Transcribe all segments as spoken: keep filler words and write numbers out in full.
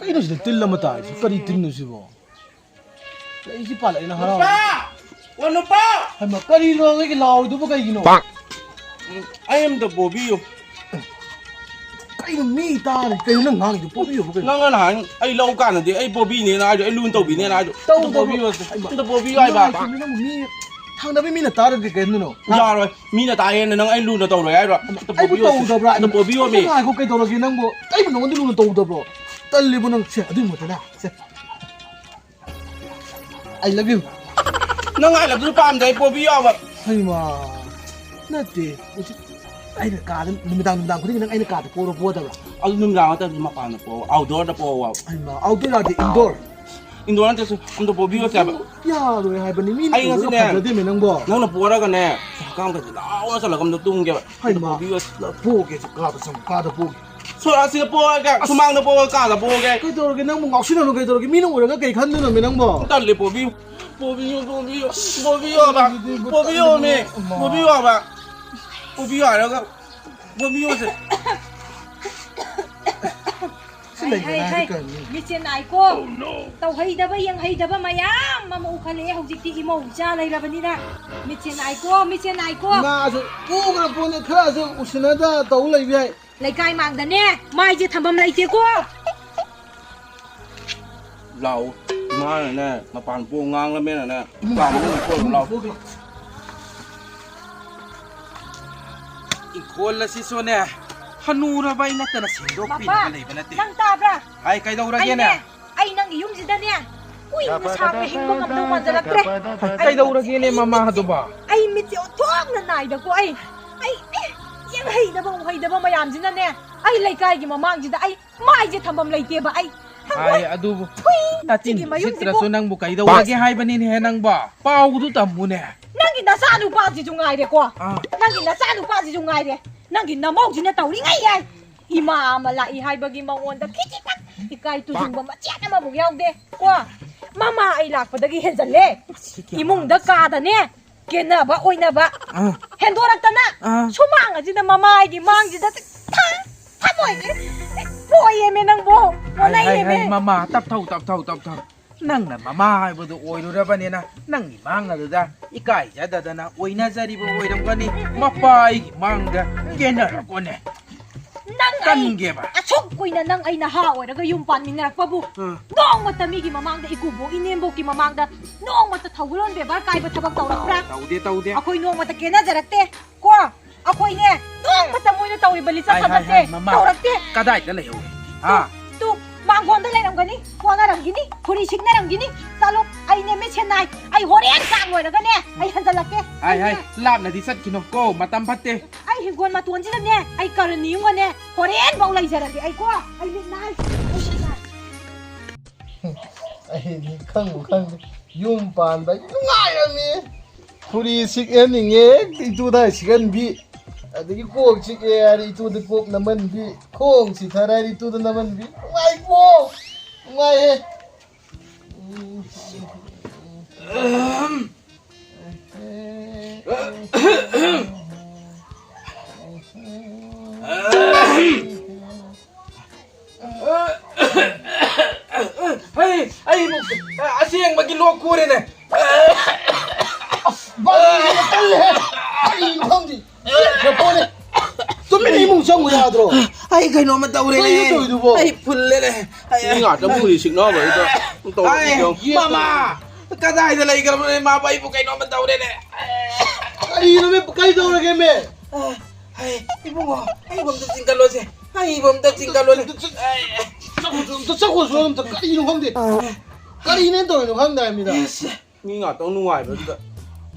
ꯀꯩꯅꯣ ꯁꯤꯗ ꯇꯤꯜ ꯑꯃ ꯇꯥꯔꯤꯁꯤ? ꯀꯔꯤ ꯇꯤꯜꯅꯣ ꯁꯤꯕꯣ? ꯂꯩꯁꯤ ꯄꯥꯜꯂꯛꯑꯦꯅ ꯍꯔꯥꯎ꯫ ꯅꯨꯄꯥ! ꯑꯣ, ꯅꯨꯄꯥ! ꯍꯩꯃꯥ, ꯀꯔꯤꯅꯣ ꯅꯣꯏꯒꯤ ꯂꯥꯎꯔꯤꯗꯨꯕꯨ ꯀꯩꯒꯤꯅꯣ? ꯎꯝ, ꯑꯩ ꯑꯝꯇ ꯄꯣꯕꯤꯌꯨ꯫ ꯀꯩꯅꯣ ꯃꯤ ꯇꯥꯔꯦ? ꯀꯩꯅꯣ ꯅꯪ ꯉꯥꯡꯉꯤꯗꯣ? ꯄꯣꯕꯤꯌꯨꯕ ꯀꯩꯅꯣ? ꯅꯪꯅ ꯅꯍꯥꯟ ꯑꯩ ꯂꯧ ꯀꯥꯟꯗꯗꯤ ꯑꯩ ꯄꯣꯕꯤꯅꯦꯅ ꯍꯥꯏꯗꯣ, ꯑꯩ ꯂꯨꯅ ꯇꯧꯕꯤꯅꯦꯅ ꯍꯥꯏꯗꯣ꯫ ꯑꯝꯇ ꯇꯧꯗꯕ꯭ꯔꯣ? ꯄꯣꯕꯤꯌꯨ ꯑꯁꯦ꯫ ꯍꯩꯃꯥ, ꯑꯝꯇ ꯄꯣꯕꯤꯌꯨ ꯍꯥꯏꯕ꯫ ꯅꯪ ꯃꯤ ꯊꯪꯅꯕ ꯃꯤꯅ ꯇꯥꯔꯗꯤ ꯀꯩꯅꯣ? ꯌꯥꯔꯣꯏ꯫ ꯃꯤꯅ ꯇꯥꯏꯌꯦꯅ ꯅꯪ ꯑꯩ ꯂꯨꯅ ꯇꯧꯔꯣꯏ ꯍꯥꯏꯔꯣ? ꯑꯝꯇ ꯑꯩꯕꯨ ꯄꯣꯕꯤꯌꯨ ꯑꯁꯦ꯫ ꯇꯧꯗꯕ꯭ꯔꯥ? ꯑꯝꯇ ꯄꯣꯕꯤꯌꯣꯃꯤ꯫ ꯉꯥꯏꯈꯣ, ꯀꯩꯗꯧꯔꯒꯦ ꯅꯪꯕꯨ? ꯑꯩꯕꯨ ꯅꯉꯣꯟꯗ ꯂꯨꯅ ꯇꯧꯗꯕ꯭ꯔꯣ? ꯇꯜꯂꯤꯕꯣ ꯅꯪ? ꯁꯦ, ꯑꯗꯨꯒꯤ ꯃꯍꯨꯠꯇꯅꯦ꯫ ꯁꯦ꯫ I love you꯫ ꯅꯪ I love you ꯄꯥꯝꯗꯦ, ꯑꯩ ꯄꯣꯕꯤꯌꯣ ꯍꯥꯏꯕ꯫ ꯍꯩꯃꯥ꯫ ꯅꯠꯇꯦ꯫ ꯍꯧꯖꯤꯛ ꯑꯩꯅ ꯀꯥꯗ, ꯅꯨꯃꯤꯗꯥꯡ, ꯅꯨꯃꯤꯗꯥꯡ ꯈꯨꯗꯤꯡꯒꯤ ꯅꯪ ꯑꯩꯅ ꯀꯥꯗ ꯄꯣꯔꯣ ꯄꯣꯗꯕ꯭ꯔꯥ? ꯑꯗꯨ ꯅꯨꯃꯤꯗꯥꯡ ꯅꯠꯇ꯭ꯔꯗꯤ ꯃꯄꯥꯟꯗ ꯄꯣ, outdoor ꯗ ꯄꯣ ꯍꯥꯏꯕ꯫ ꯍꯩꯃꯥ, outdoor ꯌꯥꯗꯦ, indoor꯫ Indoor ꯅꯠꯇ꯭ꯔꯁꯨ ꯑꯝꯇ ꯄꯣꯕꯤꯌꯣ ꯍꯥꯏꯕ꯫ ꯌꯥꯔꯣꯏ ꯍꯥꯏꯕꯅꯤ, ꯃꯤꯅ ꯑꯩ ꯎꯔꯒ ꯉꯁꯤꯅꯦ, ꯐꯖꯗꯦꯃꯦ ꯅꯪꯕꯣ꯫ ꯅꯪꯅ ꯄꯣꯔꯒꯅꯦ, ꯍꯛꯀꯥꯝꯒꯁꯦ ꯂꯥꯎꯅ ꯆꯠꯂꯒ ꯑꯝꯇ ꯇꯨꯝꯒꯦꯕ꯫ ꯍꯩꯃꯥ, ꯄꯣꯕꯤꯌꯣ꯫ ꯄꯣꯒꯦ, ꯀꯥꯗ ꯆꯪꯉꯣ, ꯀꯥꯗ ꯄꯣꯒꯦ꯫ ꯁꯣ, ꯑꯁꯤꯗ ꯄꯣꯔꯒ, ꯑꯁ꯫ ꯁꯨꯃꯥꯡꯗ ꯄꯣꯔꯒ, ꯀꯥꯗ ꯄꯣꯔꯒꯦ꯫ ꯀꯩꯗꯧꯔꯒꯦ? ꯅꯪꯕꯨ ꯉꯥꯎꯁꯤꯟꯅꯅꯨ ꯀꯩꯗꯧꯔꯒꯦ? ꯃꯤꯅ ꯎꯔꯒ ꯀꯩ ꯈꯟꯗꯣꯏꯅꯣꯃꯦ ꯅꯪꯕꯣ? ꯇꯜꯂꯦ, ꯄꯣꯕꯤꯌꯨ, ꯄꯣꯕꯤꯌꯨ, ꯄꯣꯕꯤꯌꯨ, ꯄꯣꯕꯤꯌꯣꯕ, ꯑꯗꯨꯗꯤ ꯄꯣꯕꯤꯌꯣꯃꯦ, ꯇꯜꯂꯦ꯫ ꯄꯣꯕꯤꯌꯣꯕ, ꯄꯣꯕꯤꯌꯨ ꯍꯥꯏꯔꯒ, ꯄꯣꯕꯤꯌꯣꯁꯦ꯫ ꯁꯤ ꯍꯩ, ꯂꯩꯕ ꯍꯩ, ꯍꯥꯏꯔꯗꯤ ꯍꯩ꯫ ꯀꯩꯅꯣ? ꯃꯤꯠꯁꯦ ꯅꯥꯏꯀꯣ꯫ ꯇꯧꯍꯩꯗꯕ, ꯌꯦꯡꯍꯩꯗꯕ ꯃꯌꯥꯝ ꯑꯃ ꯎꯈꯠꯂꯛꯑꯦ ꯍꯧꯖꯤꯛꯇꯤ ꯏꯃꯧ ꯏꯆꯥ ꯂꯩꯔꯕꯅꯤꯅ꯫ ꯃꯤꯠꯁꯦ ꯅꯥꯏꯀꯣ, ꯃꯤꯠꯁꯦ ꯅꯥꯏꯀꯣ꯫ ꯏꯃꯥꯁꯨ ꯄꯣꯈ꯭ꯔ ꯄꯣꯠꯅꯤ, ꯈꯔꯁꯨ ꯎꯁꯤꯟꯅꯗ ꯇꯧ ꯂꯩꯕ ꯌꯥꯏ꯫ ꯂꯩꯀꯥꯏ ꯃꯥꯡꯗꯅꯦ, ꯃꯥꯏꯁꯦ ꯊꯝꯐꯝ ꯂꯩꯇꯦꯀꯣ꯫ ꯂꯥꯛꯑꯣ꯫ ꯏꯃꯥꯅꯅꯦ, ꯃꯄꯥꯟ ꯄꯣꯛ ꯉꯥꯡꯂꯃꯦꯅꯅꯦ, ꯀꯥ ꯃꯅꯨꯡꯗ ꯄꯣꯛꯑꯣ, ꯂꯥꯛꯑꯣ꯫ ꯏꯪꯈꯣꯜ ꯑꯁꯤꯁꯨꯅꯦ, ꯍꯅꯨꯔꯕ ꯑꯩ ꯅꯠꯇꯅ ꯁꯦꯡꯗꯣꯛꯄꯤꯅꯕ ꯃꯄꯥ, ꯂꯩꯕ ꯅꯠꯇꯦ꯫ ꯅꯪ ꯇꯥꯕ꯭ꯔꯥ? ꯍꯥꯏ, ꯀꯩꯗꯧꯔꯒꯦꯅꯦ? ꯑꯩꯅꯦ, ꯑꯩ ꯅꯪꯒꯤ ꯌꯨꯝꯁꯤꯗꯅꯦ, ꯀꯨꯏꯅ ꯁꯥꯡꯅ ꯍꯤꯡꯕ ꯉꯝꯗꯧ ꯃꯥꯟꯖꯜꯂꯛꯇ꯭ꯔꯦ꯫ ꯀꯩꯗꯧꯔꯒꯦꯅꯦ ꯑꯩ ꯃꯃꯥ ꯃꯤꯠꯁꯦ, ꯑꯗꯨꯕꯣ? ꯑꯩ ꯃꯤꯠꯁꯦ ꯑꯣꯟꯊꯣꯛꯅ ꯅꯥꯏꯗꯀꯣ꯫ ꯑꯩ, ꯑꯩ, ꯑꯦ, ꯌꯦꯡꯍꯩꯗꯕ ꯎꯍꯩꯗꯕ ꯃꯌꯥꯝꯁꯤꯅꯅꯦ, ꯑꯩ ꯂꯩꯀꯥꯏꯒꯤ ꯃꯃꯥꯡꯁꯤꯗ ꯑꯩ ꯃꯥꯏꯁꯦ ꯊꯝꯐꯝ ꯂꯩꯇꯦꯕ꯫ ꯑꯩ ꯍꯪꯒꯣꯏ꯫ ꯍꯥꯏ, ꯑꯗꯨꯕꯨ ꯊꯨꯏ, ꯅꯆꯤꯟ ꯁꯤꯒꯤ ꯃꯌꯨꯝꯁꯤꯕꯨ꯫ ꯎꯁꯤꯠꯇ꯭ꯔꯁꯨ ꯅꯪꯕꯨ ꯀꯩꯗꯧꯔꯒꯦ ꯍꯥꯏꯕꯅꯤꯅꯦꯍꯦ ꯅꯪꯕꯣ? ꯄꯥꯎꯗꯨ ꯇꯝꯃꯨꯅꯦ꯫ ꯅꯪꯒꯤ ꯅꯆꯥꯅꯨꯄꯥꯁꯤꯁꯨ ꯉꯥꯏꯔꯦꯀꯣ꯫ ꯑꯥ꯫ ꯅꯪꯒꯤ ꯅꯆꯥꯅꯨꯄꯥꯁꯤꯁꯨ ꯉꯥꯏꯔꯦ꯫ ꯅꯪꯒꯤ ꯅꯃꯧꯁꯤꯅ ꯇꯧꯔꯤꯉꯩ ꯌꯥꯏ꯫ ꯏꯃꯥ ꯑꯃ ꯂꯥꯛꯏ ꯍꯥꯏꯕꯒꯤ ꯃꯉꯣꯟꯗ ꯈꯤꯖꯤꯛꯈꯛ ꯏꯀꯥꯏ ꯇꯨꯖꯨꯡꯕ ꯃꯆꯦꯠ ꯑꯃꯐꯥꯎ ꯌꯥꯎꯗꯦ ꯀꯣ꯫ ꯃꯃꯥ ꯑꯩ ꯂꯥꯛꯄꯗꯒꯤ ꯍꯦꯟꯖꯜꯂꯦ꯫ ꯏꯃꯨꯡꯗ ꯀꯥꯗꯅꯦ ꯀꯦꯟꯅꯕ ꯑꯣꯏꯅꯕ ꯑꯥ꯫ ꯍꯦꯟꯗꯣꯔꯛꯇꯅ ꯑꯥ꯫ ꯁꯨꯃꯥꯡ ꯑꯁꯤꯗ ꯃꯃꯥꯒꯤ ꯃꯥꯡꯁꯤꯗ ꯊꯥ-, ꯊꯃꯣꯏꯁꯦ ꯍꯣꯏꯌꯦꯃꯦ ꯅꯪꯕꯨ꯫ ꯍꯥꯏ ꯍꯥꯏ ꯑꯣꯟꯅꯩꯌꯦꯃꯦ꯫ ꯍꯥꯏ ꯃꯃꯥ, ꯇꯞꯊꯧ ꯇꯞꯊꯧ ꯇꯞꯊꯧ꯫ ꯅꯪꯅ ꯃꯃꯥ ꯍꯥꯏꯕꯗꯨ ꯑꯣꯏꯔꯨꯔꯕꯅꯤꯅ, ꯅꯪꯒꯤ ꯃꯥꯡꯅꯗꯨꯗ ꯏꯀꯥꯏꯖꯗꯗꯅ ꯑꯣꯏꯅꯖꯔꯤꯕ ꯑꯣꯏꯔꯝꯒꯅꯤ꯫ ꯃꯄꯥ ꯑꯩꯒꯤ ꯃꯥꯡꯗ ꯀꯦꯟꯅꯔꯛꯄꯅꯦ꯫ ꯅꯪ ꯑꯩ ꯀꯟꯒꯦꯕ꯫ ꯑꯁꯨꯛ ꯀꯨꯏꯅ ꯅꯪ ꯑꯩ ꯅꯍꯥ ꯑꯣꯏꯔꯒ ꯌꯨꯝ ꯄꯥꯟꯃꯤꯟꯅꯔꯛꯄꯕꯨ ꯑꯥ꯫ ꯅꯣꯡꯃꯇ ꯃꯤꯒꯤ ꯃꯃꯥꯡꯗ, ꯏꯀꯨꯕꯣꯛ ꯏꯅꯦꯝꯕꯣꯛꯀꯤ ꯃꯃꯥꯡꯗ ꯅꯣꯡꯃꯇ ꯊꯧꯒꯜꯂꯣꯟ ꯕꯦꯕꯥꯔ ꯀꯥꯏꯕ ꯊꯕꯛ ꯇꯧꯔꯛꯄ꯭ꯔꯥ? ꯇꯧꯗꯦ ꯇꯧꯗꯦ꯫ ꯑꯩꯈꯣꯏ ꯅꯣꯡꯃꯇ ꯀꯦꯟꯅꯖꯔꯛꯇꯦ ꯀꯣ꯫ ꯑꯩꯈꯣꯏꯅꯦ ꯅꯣꯡꯃꯇ ꯃꯣꯏꯅ ꯇꯧꯔꯤꯕ ꯂꯤꯆꯠ ꯍꯥꯏ ꯍꯥꯏ ꯁꯥꯖꯠꯁꯦ ꯍꯥꯏ ꯃꯃꯥ꯫ ꯇꯧꯔꯛꯇꯦ꯫ ꯀꯗꯥꯏꯗ ꯂꯩꯍꯧꯏ? ꯍꯥ? ꯇꯨ ꯃꯥꯡꯒꯣꯟꯗ ꯂꯩꯔꯝꯒꯅꯤ, ꯀꯣꯟꯅꯔꯝꯒꯤꯅꯤ, ꯈꯨꯔꯤ ꯁꯤꯛꯅꯔꯝꯒꯤꯅꯤ꯫ ꯆꯠꯂꯣ, ꯑꯩꯅꯦ ꯃꯤꯠꯁꯦ ꯅꯥꯏ꯫ ꯑꯩ ꯍꯣꯔꯦꯟ ꯆꯥꯛ ꯂꯣꯏꯔꯒꯅꯦ ꯑꯩ ꯍꯟꯖꯜꯂꯛꯀꯦ꯫ ꯍꯥꯏ ꯍꯥꯏ꯫ ꯑꯩꯅꯦ ꯂꯥꯞꯅꯗꯤ ꯆꯠꯈꯤꯅꯨ ꯀꯣ, ꯃꯇꯝ ꯐꯠꯇꯦ꯫ ꯑꯩ ꯍꯤꯡꯒꯣꯜ ꯃꯇꯣꯟꯁꯤꯗꯅꯦ ꯑꯩ ꯀꯔꯅꯤ ꯌꯨꯝꯒꯅꯦ ꯍꯣꯔꯦꯟꯐꯥꯎ ꯂꯩꯖꯔꯒꯦ ꯑꯩꯀꯣ꯫ ꯑꯩ ꯃꯤꯠ ꯅꯥꯏ꯫ ꯑꯩ ꯃꯤꯠ ꯅꯥꯏ꯫ ꯑꯩꯗꯤ ꯈꯪꯕꯨ ꯈꯪꯗꯦ꯫ ꯌꯨꯝ ꯄꯥꯟꯕ ꯍꯥꯏꯗꯤ ꯅꯨꯡꯉꯥꯏꯔꯝꯃꯤ꯫ ꯐꯨꯔꯤ ꯁꯤꯛꯍꯟꯅꯤꯡꯉꯦ ꯍꯦꯛꯇ ꯏꯇꯨꯗ ꯍꯥꯏ ꯁꯤꯛꯍꯟꯕꯤ꯫ ꯑꯗꯒꯤ ꯀꯣꯛ ꯆꯤꯛꯑꯦ ꯍꯥꯏꯔ ꯏꯇꯨꯗ ꯀꯣꯛ ꯅꯝꯍꯟꯕꯤ꯫ ꯈꯣꯡ ꯁꯤꯊꯔꯦ ꯍꯥꯏꯔ ꯏꯇꯨꯗ ꯅꯝꯍꯟꯕꯤ꯫ ꯅꯨꯡꯉꯥꯏꯀꯣ? ꯅꯨꯡꯉꯥꯏꯍꯦ꯫ ꯍꯩ, ꯑꯩꯕꯨ ꯑꯁꯦꯡꯕꯒꯤ ꯂꯣꯛ ꯈꯨꯔꯦꯅꯦ꯫ ꯕꯥꯖꯤꯅ ꯀꯜꯂꯦꯍꯦ꯫ ꯀꯔꯤꯅꯣ ꯈꯪꯗꯦ꯫ ꯆꯦꯠꯈ꯭ꯔ ꯄꯣꯠꯅꯤ꯫ ꯇꯨꯃꯤꯟꯅ ꯏꯃꯨꯡ ꯆꯪꯉꯨ ꯌꯥꯗ꯭ꯔꯣ? ꯑꯩ ꯀꯩꯅꯣꯝꯃ ꯇꯧꯔꯦꯅꯦ꯫ ꯀꯩꯅꯣ ꯇꯧꯔꯤꯗꯨꯕꯣ? ꯑꯩ ꯐꯨꯜꯂꯦꯅꯦ꯫ ꯑꯩ ꯃꯤ ꯉꯥꯛꯇ ꯐꯨꯔꯤ ꯁꯤꯛꯅꯕꯁꯤꯗ ꯇꯧꯔꯛꯏꯁꯦ ꯌꯦꯡꯉꯨ꯫ ꯃꯃꯥ! ꯀꯗꯥꯏꯗ ꯂꯩꯈ꯭ꯔꯕꯅꯣꯅꯦ? ꯃꯥꯕꯨ ꯑꯩꯕꯨ ꯀꯩꯅꯣꯝꯃ ꯇꯧꯔꯦꯅꯦ꯫ ꯀꯔꯤꯅꯣꯃꯦ? ꯀꯔꯤ ꯇꯧꯔꯒꯦꯃꯦ? ꯑ, ꯍꯩ, ꯏꯕꯨꯡꯉꯣ, ꯑꯩꯕꯨ ꯑꯝꯇ ꯆꯤꯡꯈꯠꯂꯣꯁꯦ꯫ ꯑꯩꯕꯨ ꯑꯝꯇ ꯆꯤꯡꯈꯠꯂꯣꯅꯦ꯫ ꯑꯝꯇ ꯆꯠꯈꯣꯁꯨ, ꯑꯝꯇ ꯆꯠꯈꯣꯁꯨ, ꯑꯝꯇ ꯀꯔꯤꯅꯣ ꯈꯪꯗꯦ꯫ ꯀꯔꯤꯅꯦ ꯇꯧꯔꯤꯅꯣ ꯈꯪꯗꯦ ꯍꯥꯏꯃꯤꯗ꯫ ꯑꯁ, ꯃꯤ ꯉꯥꯛꯇꯪ ꯅꯨꯡꯉꯥꯏꯕꯗꯨꯗ꯫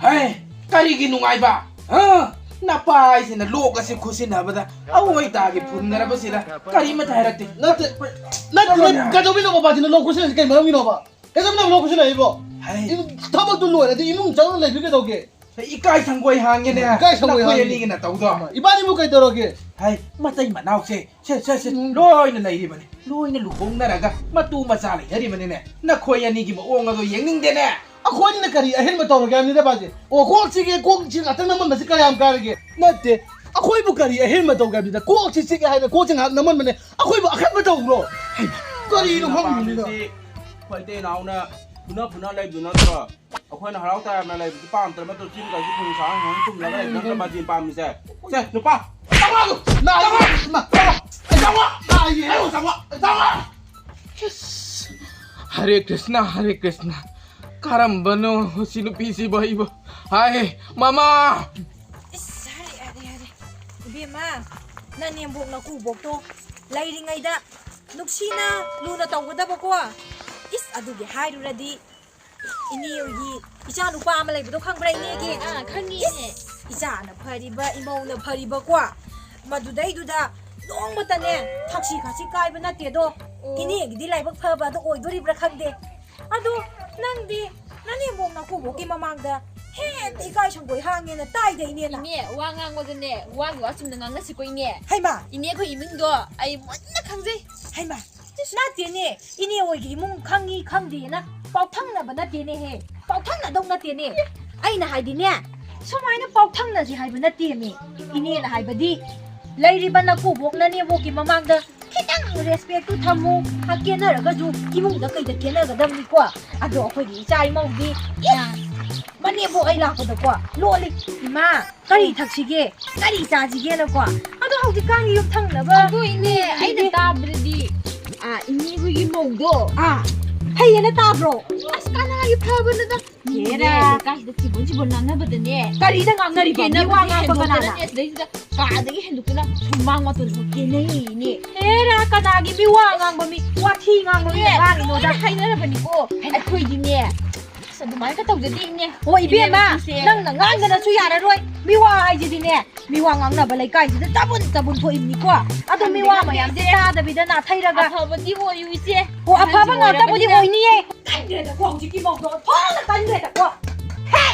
ꯍꯩ, ꯀꯔꯤꯒꯤ ꯅꯨꯡꯉꯥꯏꯕ? ꯍꯥ? ꯅꯄꯥ ꯍꯥꯏꯁꯤꯅ ꯂꯣꯛ ꯑꯁꯤ ꯈꯨꯠꯁꯤꯟꯅꯕꯗ ꯑꯋꯣꯏꯇꯥꯒꯤ ꯐꯨꯟꯈ꯭ꯔꯕꯁꯤꯗ ꯀꯔꯤꯃꯠꯇ ꯍꯥꯏꯔꯛꯇꯦ꯫ ꯅꯠꯇꯦ, ꯅꯠꯇꯦ, ꯅꯠꯇꯦ, ꯀꯩꯗꯧꯕꯤꯅꯣ ꯕꯕꯥꯁꯤꯅ ꯂꯣꯛ ꯈꯨꯠꯁꯤꯟꯅꯁꯤ ꯀꯩ ꯃꯔꯝꯒꯤꯅꯣꯕ? ꯀꯩꯗꯧꯕꯤꯅꯣ ꯂꯣꯛ ꯈꯨꯠꯁꯤꯟꯅꯔꯤꯕꯣ? ꯍꯩ, ꯏꯃꯨꯡ ꯊꯕꯛꯇꯨ ꯂꯣꯏꯔꯗꯤ ꯏꯃꯨꯡ ꯆꯪꯉꯒ ꯂꯩꯕꯤ ꯀꯩꯗꯧꯒꯦ? ꯏꯀꯥꯏ ꯊꯪꯒꯣꯏ ꯍꯥꯡꯉꯦꯅꯦ꯫ ꯏꯀꯥꯏ ꯊꯪꯒꯣꯏ ꯅꯈꯣꯏ ꯍꯥꯡꯉꯦ꯫ ꯑꯅꯤꯒꯤꯅ ꯇꯧꯗꯣ꯫ ꯏꯕꯥꯅꯤꯕꯨ ꯀꯩꯗꯧꯔꯒꯦ? ꯍꯩ, ꯃꯇꯩ ꯃꯅꯥꯎꯁꯦ, ꯁꯦ, ꯁꯦ, ꯁꯦ, ꯎꯝ꯫ ꯂꯣꯏꯅ ꯂꯩꯔꯤꯕꯅꯤ꯫ ꯂꯣꯏꯅ ꯂꯨꯍꯣꯡꯅꯔꯒ ꯃꯇꯨ ꯃꯆꯥ ꯂꯩꯅꯔꯤꯕꯅꯤꯅꯦ꯫ ꯅꯈꯣꯏ ꯑꯅꯤꯒꯤ ꯃꯑꯣꯡ ꯑꯗꯣ ꯌꯦꯡꯅꯤꯡꯗꯦꯅꯦ꯫ ꯑꯩꯈꯣꯏꯅ ꯀꯔꯤ ꯑꯍꯦꯟꯕ ꯇꯧꯔꯒꯦ ꯍꯥꯏꯕꯅꯤꯗ ꯕꯥꯖꯤ? ꯑꯣ, ꯀꯣꯛ ꯆꯤꯛꯑꯦ, ꯀꯣꯛ ꯆꯤꯛ ꯉꯥꯛꯇꯪ ꯅꯝꯃꯝꯕꯁꯤ ꯀꯌꯥꯝ ꯀꯥꯏꯔꯒꯦ? ꯅꯠꯇꯦ, ꯑꯩꯈꯣꯏꯕꯨ ꯀꯔꯤ ꯑꯍꯦꯟꯕ ꯇꯧꯒꯦ ꯍꯥꯏꯕꯅꯤꯗ? ꯀꯣꯛꯁꯤ ꯆꯤꯛꯑꯦ ꯍꯥꯏꯅ ꯀꯣꯛꯁꯦ ꯉꯥꯏꯍꯥꯛ ꯅꯝꯍꯟꯕꯅꯦ꯫ ꯑꯩꯈꯣꯏꯕꯨ ꯑꯈꯟꯕ ꯇꯧꯕ꯭ꯔꯣ? ꯍꯩ, ꯀꯔꯤꯅꯣ ꯈꯪꯗꯦ꯫ ꯄꯥꯝꯃꯤꯁꯤ ꯑꯩꯈꯣꯏ ꯏꯇꯩ ꯏꯅꯥꯎꯅ ꯐꯨꯅ ꯐꯨꯅ ꯂꯩꯕꯗꯨ ꯅꯠꯇ꯭ꯔꯣ? ꯑꯩꯈꯣꯏꯅ ꯍꯔꯥꯎ ꯇꯌꯥꯝꯅ ꯂꯩꯕꯗꯨ ꯄꯥꯝꯗ꯭ꯔ ꯅꯠꯇ꯭ꯔꯣ? ꯆꯤꯟ ꯀꯥꯏꯁꯤ ꯈꯨꯟ ꯁꯥꯡ ꯍꯪ ꯇꯨꯝꯂꯒ ꯂꯩꯕ ꯅꯠꯇ꯭ꯔꯣ ꯕꯥꯖꯤ ꯄꯥꯝꯃꯤꯁꯦ? ꯁꯦ, ꯅꯨꯄꯥ! ꯆꯪꯉꯛꯑꯣ! ꯅꯥꯏꯌꯦ! ꯏꯃꯥ! ꯆꯪꯉꯛꯑꯣ! ꯅꯥꯏꯌꯦ! ꯆꯪꯉꯛꯑꯣ! ꯆꯪꯉꯛꯑꯣ! ꯍꯔꯦ ꯀ꯭ꯔꯤꯁꯅ, ꯍꯔꯦ ꯀ꯭ꯔꯤꯁꯅ꯫ ꯀꯔꯝꯕꯅꯣ ꯁꯤ ꯅꯨꯄꯤꯁꯤꯕꯨ ꯑꯩꯕꯨ? ꯍꯥꯏ, ꯃꯃꯥ! ꯏꯁ, ꯍꯔꯦ, ꯍꯔꯦ, ꯍꯔꯦ꯫ ꯏꯕꯦꯝꯃ, ꯅꯅꯦꯝꯕꯣꯛ ꯅꯀꯨꯕꯣꯛꯇꯣ ꯂꯩꯔꯤꯉꯩꯗ ꯅꯨꯡꯁꯤꯅ ꯂꯨꯅ ꯇꯧꯒꯗꯕꯀꯣ꯫ ꯏꯁ, ꯑꯗꯨꯒꯤ ꯍꯥꯏꯔꯨꯔꯗꯤ ꯏꯅꯦ ꯍꯣꯏꯒꯤ ꯏꯆꯥ ꯅꯨꯄꯥ ꯑꯃ ꯂꯩꯕꯗꯣ ꯈꯪꯕ꯭ꯔꯥ, ꯏꯅꯦꯒꯤ? ꯑꯥ, ꯈꯪꯉꯤꯅꯦ꯫ ꯏꯁ, ꯏꯆꯥꯅ ꯐꯔꯤꯕ, ꯏꯃꯧꯅ ꯐꯔꯤꯕꯀꯣ꯫ ꯃꯗꯨꯗꯩꯗꯨꯗ ꯅꯣꯡꯃꯇꯅꯦ ꯊꯛꯁꯤ ꯈꯥꯁꯤ ꯀꯥꯏꯕ ꯅꯠꯇꯦꯗꯣ꯫ ꯑꯣ꯫ ꯏꯅꯦꯒꯤꯗꯤ ꯂꯥꯏꯕꯛ ꯐꯕ ꯑꯗꯣ ꯑꯣꯏꯗꯣꯔꯤꯕ꯭ꯔꯥ ꯈꯪꯗꯦ꯫ ꯑꯗꯣ ꯅꯪꯗꯤ ꯅꯅꯦꯝꯕꯣꯛ ꯅꯀꯨꯕꯣꯛꯀꯤ ꯃꯃꯥꯡꯗ ꯍꯦꯛꯇ ꯏꯀꯥꯏ ꯁꯪꯒꯣꯏ ꯍꯥꯡꯉꯦꯅ ꯇꯥꯏꯗ, ꯏꯅꯦꯅ꯫ ꯏꯅꯦ, ꯋꯥ ꯉꯥꯡꯕꯗꯅꯦ, ꯋꯥꯒꯤ ꯋꯥ ꯆꯨꯝꯅ ꯉꯥꯡꯅꯁꯤꯀꯣ, ꯏꯅꯦ꯫ ꯍꯩꯃꯥ! ꯏꯅꯦ, ꯑꯩꯈꯣꯏ ꯏꯃꯨꯡꯗꯣ ꯑꯩ ꯃꯨꯟꯅ ꯈꯪꯖꯩ꯫ ꯍꯩꯃꯥ! ꯅꯠꯇꯦꯅꯦ, ꯏꯅꯦ ꯍꯣꯏꯒꯤ ꯏꯃꯨꯡ ꯈꯪꯉꯤ ꯈꯪꯗꯦꯅ ꯄꯥꯎꯊꯪꯅꯕ ꯅꯠꯇꯦꯅꯦꯍꯦ, ꯄꯥꯎꯊꯪꯅꯗꯧ ꯅꯠꯇꯦꯅꯦ꯫ ꯑꯩꯅ ꯍꯥꯏꯗꯤꯅꯦ, ꯁꯨꯃꯥꯏꯅ ꯄꯥꯎꯊꯪꯅꯁꯤ ꯍꯥꯏꯕ ꯅꯠꯇꯦꯃꯤ꯫ ꯏꯅꯦꯅ ꯍꯥꯏꯕꯗꯤ, ꯂꯩꯔꯤꯕ ꯅꯀꯨꯕꯣꯛ ꯅꯅꯦꯝꯕꯣꯛꯀꯤ ꯃꯃꯥꯡꯗ ꯈꯤꯇꯪ ꯔꯦꯁꯄꯦꯛꯇꯨ ꯊꯝꯃꯨ꯫ ꯍꯥ, ꯀꯦꯅꯔꯒꯁꯨ ꯏꯃꯨꯡꯗ ꯀꯩꯗ ꯀꯦꯅꯒꯗꯕꯅꯤꯀꯣ꯫ ꯑꯗꯣ ꯑꯩꯈꯣꯏꯒꯤ ꯏꯆꯥ ꯏꯃꯧꯗꯤ, ꯏꯁ! ꯃꯅꯦꯝꯕꯣꯛ ꯑꯩ ꯂꯥꯛꯄꯗꯀꯣ ꯂꯣꯜꯂꯤ꯫ "ꯏꯃꯥ, ꯀꯔꯤ ꯊꯛꯁꯤꯒꯦ? ꯀꯔꯤ ꯆꯥꯁꯤꯒꯦꯅꯀꯣ?" ꯑꯗꯣ ꯍꯧꯖꯤꯛꯀꯥꯟꯒꯤ ꯌꯨꯝꯊꯪꯅꯕ ꯑꯗꯣ ꯏꯅꯦ, ꯑꯩꯅ ꯏꯅꯦ ꯇꯥꯕꯗꯗꯤ, ꯑꯥ, ꯏꯅꯦ ꯍꯣꯏꯒꯤ ꯃꯧꯗꯣ ꯑꯥ, ꯐꯩꯌꯦꯅ ꯇꯥꯕ꯭ꯔꯣ? ꯑꯁ, ꯀꯅꯥꯒꯤ ꯐꯕꯅꯣꯗ? ꯍꯦꯔꯥ꯫ ꯏꯅꯦ, ꯂꯩꯀꯥꯏꯁꯤꯗ ꯆꯤꯕꯣꯟ ꯆꯤꯕꯣꯟ ꯉꯥꯡꯅꯕꯗꯅꯦ꯫ ꯀꯔꯤꯗ ꯉꯥꯡꯅꯔꯤꯕ? ꯀꯦꯅꯕꯗꯤ ꯃꯤꯋꯥ ꯉꯥꯡꯕ ꯀꯅꯥꯅ? ꯍꯦꯟꯗꯣꯛꯇꯅꯅꯦ, ꯁꯤꯗꯩꯁꯤꯗ ꯀꯥꯗꯒꯤ ꯍꯦꯟꯗꯣꯛꯇꯅ ꯁꯨꯃꯥꯡ ꯃꯇꯣꯟꯗ ꯀꯦꯅꯩꯅꯦ꯫ ꯍꯦꯔꯥ, ꯀꯅꯥꯒꯤ ꯃꯤꯋꯥ ꯉꯥꯡꯕ ꯃꯤ, ꯋꯥꯊꯤ ꯉꯥꯡꯕ ꯃꯤꯅ ꯏꯅꯦ, ꯉꯥꯡꯉꯤꯅꯣꯗ? ꯂꯣꯏꯅ ꯍꯥꯏꯅꯔꯕꯅꯤꯀꯣ꯫ ꯑꯩꯈꯣꯏꯗꯤꯅꯦ, ꯑꯁ, ꯑꯗꯨꯃꯥꯏꯅ ꯇꯧꯖꯗꯦ, ꯏꯅꯦ꯫ ꯍꯣ, ꯏꯕꯦꯝꯃ, ꯏꯅꯦ, ꯏꯆꯦ꯫ ꯅꯪꯅ ꯉꯥꯡꯗꯅꯁꯨ ꯌꯥꯔꯔꯣꯏ꯫ ꯃꯤꯋꯥ ꯍꯥꯏꯁꯤꯗꯤꯅꯦ, ꯃꯤꯋꯥ ꯉꯥꯡꯅꯕ ꯂꯩꯀꯥꯏꯁꯤꯗ ꯆꯕꯨꯟ ꯆꯕꯨꯟ ꯊꯣꯛꯏꯕꯅꯤꯀꯣ꯫ ꯑꯗꯣ ꯃꯤꯋꯥ ꯈꯪꯗꯦ, ꯃꯌꯥꯝꯁꯦ ꯏꯆꯦ꯫ ꯇꯥꯗꯕꯤꯗ ꯅꯥꯊꯩꯔꯒ ꯑꯐꯕꯗꯤ ꯑꯣꯏꯌꯨ, ꯏꯆꯦ꯫ ꯑꯣ, ꯑꯐꯕ ꯑꯍꯟꯁꯨ ꯉꯥꯛꯇꯕꯨꯗꯤ ꯑꯣꯏꯔꯕꯅꯤꯅ꯫ ꯑꯣꯏꯅꯤꯌꯦ꯫ ꯀꯟꯈ꯭ꯔꯦꯗꯀꯣ ꯍꯧꯖꯤꯛꯀꯤ ꯃꯧꯗꯣ, ꯑꯣꯟꯊꯣꯛꯅ ꯀꯟꯈ꯭ꯔꯦꯗꯀꯣ꯫ ꯍꯦ!